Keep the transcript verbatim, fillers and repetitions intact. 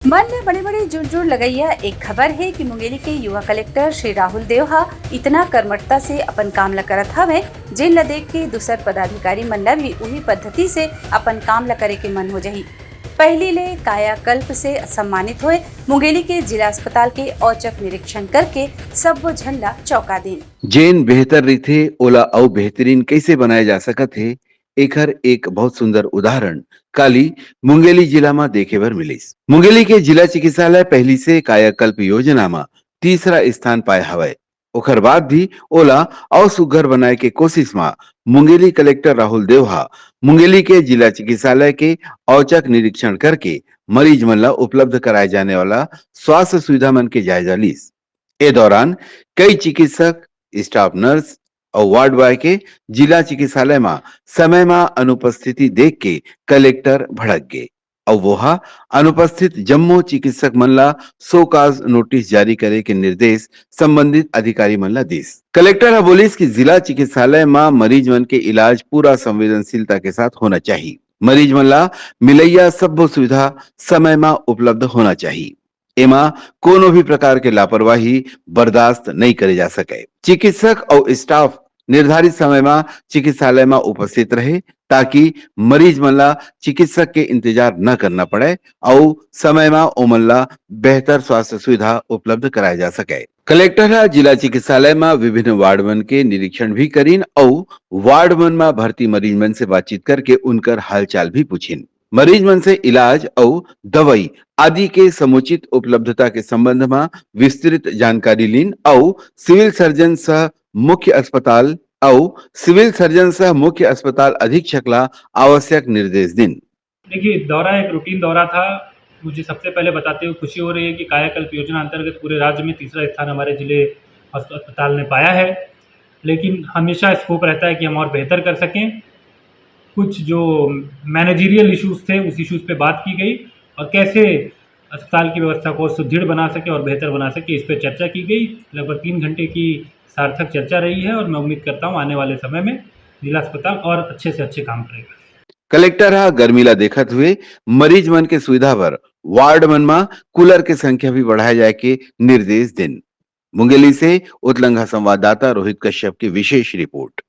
मन ले बड़े-बड़े जुड़-जुड़ लगइया एक खबर हे कि मुंगेली के युवा कलेक्टर श्री राहुल देव ह इतना कर्मठता से अपन काम ल करत हवय, जेन ल देख के दूसर पदाधिकारी मन ल भी उही पद्धति से अपन काम ल करे के मन हो जाही। पहिली ले कायाकल्प से सम्मानित होए मुंगेली के जिला अस्पताल के औचक निरीक्षण करके सब्बो झन ल चौंका दिन। जेन बेहतर रहिथे, ओला अउ बेहतरीन कइसे बनाए जा सकत हे, एखर एक बहुत सुंदर उदाहरण काली मुंगेली जिला म देखे बर मिलिस। मुंगेली के जिला चिकित्सालय पहिली से कायाकल्प योजना म तीसरा स्थान पाए हवय। ओखर बाद भी ओला अउ सुघ्घर बनाए के कोशिश म मुंगेली कलेक्टर राहुल देव ह मुंगेली के जिला चिकित्सालय के औचक निरीक्षण करके मरीज मन ल उपलब्ध कराए जाने वाला स्वास्थ्य सुविधा मन के जायजा लीस। ए दौरान कई चिकित्सक, स्टाफ नर्स अउ वार्ड बॉय के जिला चिकित्सालय म समय म अनुपस्थिति देख के कलेक्टर भड़क गे अउ वो ह अनुपस्थित जम्मो चिकित्सक मन ला शो काज नोटिस जारी करे के निर्देश संबंधित अधिकारी मन ला दिस। कलेक्टर ह बोलिस कि जिला चिकित्सालय म मरीज मन के इलाज पूरा संवेदनशीलता के साथ होना चाही। मरीज मन ला मिलइया सब्बो सुविधा समय म उपलब्ध होना चाही। एमा कोनो भी प्रकार के लापरवाही बर्दाश्त नइ करे जा सकय। चिकित्सक अउ स्टाफ निर्धारित समय म चिकित्सालय म उपस्थित रहे, ताकि मरीज मन ला चिकित्सक के इंतजार न करना पड़े अउ समय म ओमन ला बेहतर स्वास्थ्य सुविधा उपलब्ध कराए जा सके। कलेक्टर ह जिला चिकित्सालय म विभिन्न वार्ड मन के निरीक्षण भी करिन अउ वार्ड मन म भर्ती मरीज मन से बातचीत करके उनकर हालचाल भी पूछिन। मरीज मन से इलाज अउ दवाई आदि के समुचित उपलब्धता के संबंध म विस्तृत जानकारी लीन अउ सिविल सर्जन सह मुख्य अस्पताल अउ सिविल सर्जन सह मुख्य अस्पताल अधीक्षक ला आवश्यक निर्देश दिन। देखिए, दौरा एक रूटीन दौरा था। मुझे सबसे पहले बताते हुए खुशी हो रही है कि कायाकल्प योजना अंतर्गत पूरे राज्य में तीसरा स्थान हमारे जिले अस्प-, अस्पताल ने पाया है, लेकिन हमेशा स्कोप रहता है कि हम और बेहतर कर सकें। कुछ जो मैनेजरियल इशूज थे, उस इशूज पे बात की गई और कैसे अस्पताल की व्यवस्था को और सुदृढ़ बना सके और बेहतर बना सके, इस पे चर्चा की गई। लगभग तीन घंटे की सार्थक चर्चा रही है और मैं उम्मीद करता हूँ आने वाले समय में जिला अस्पताल और अच्छे से अच्छे काम करेगा। कलेक्टर ह गर्मी ला देखत हुए मरीज मन के सुविधा बर वार्ड मन म कूलर के संख्या भी बढ़ाए जाए के निर्देश दिन। मुंगेली से उतलंघा संवाददाता रोहित कश्यप की विशेष रिपोर्ट।